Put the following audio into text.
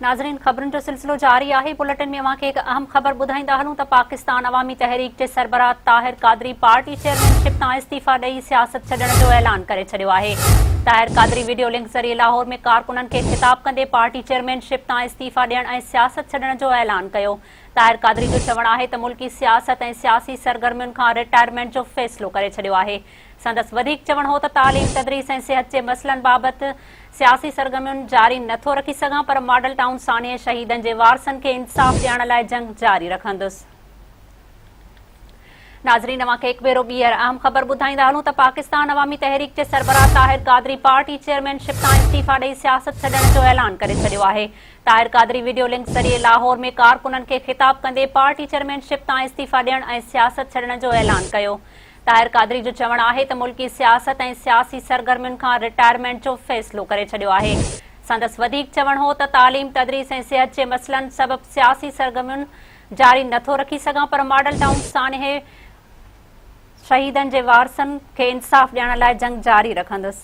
ناظرين خبرن جو سلسلو جاري آهي بليٽن ۾ اوهان کي هڪ اهم خبر ٻڌائيندا هلون ته پاڪستان عوامي تحريڪ جي سربراهه Tahir Qadri party chairman ship تان استعيفيٰ ڏئي سياست ڇڏڻ جو اعلان ڪري ڇڏيو آهي طاهر قادري وڊيو لنڪ ذريعي لاهور ۾ ڪارڪنن کي خطاب ڪندي پارٽي چيئرمين شپ تان استعيفيٰ ڏيڻ ۽ سياست ڇڏڻ جو اعلان ڪيو طاهر قادري جو چوڻ آهي ته ملڪي سياست ۽ سياسي سرگرمين کان رٽائرمينٽ جو فيصلو ڪري ڇڏيو آهي. سندس وڌيڪ چوڻ هو ته تعليم، تدريس ۽ صحت جي مسئلن بابت سياسي سرگرميون جاري نه ٿو رکي سگهان پر ماڊل ٽائون سانحي شهيدن جي وارثن کي انصاف ڏيارڻ لاء جنگ جاري رکندس. ناظرين اوهان کي هڪ ڀيرو ٻيهر اهم خبر ٻڌائيندا هلون ته پاڪستان عوامي تحريڪ جي سربراهه Tahir Qadri party chairman ship تان استعيفيٰ ڏئي سياست ڇڏڻ جو اعلان ڪري ڇڏيو آهي. طاهر قادري وڊيو لنڪ ذريعي لاهور ۾ ڪارڪنن کي خطاب ڪندي پارٽي چيئرمين شپ تان استعيفيٰ ڏيڻ ۽ سياست ڇڏڻ جو اعلان ڪيو. طاهر قادري جو چوڻ آهي ته ملڪي سياست ۽ سياسي سرگرمين کان رٽائرمينٽ جو فيصلو ڪري ڇڏيو آهي. سندس وڌيڪ چوڻ هو ته تعليم، تدريس ۽ صحت جي مسئلن سبب سياسي سرگرميون جاري نه ٿو رکي سگهان پر ماڊل ٽائون سانحي شهيدن جي وارثن کي انصاف ڏيارڻ لاء جنگ جاري رکندس.